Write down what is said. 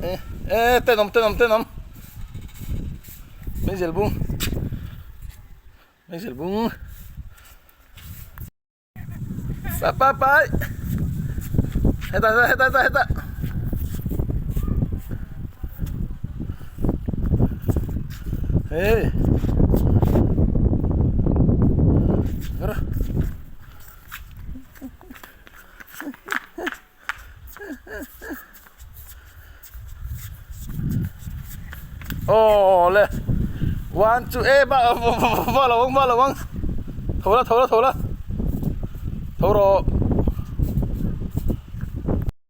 E e tenawm tenawm tenawm meizel bung meizel bung pa pa pai hetah hetah hetah hetah hetah hey Aw le one two e va va lo ang va lo ang tho la tho la tho la tho rawh.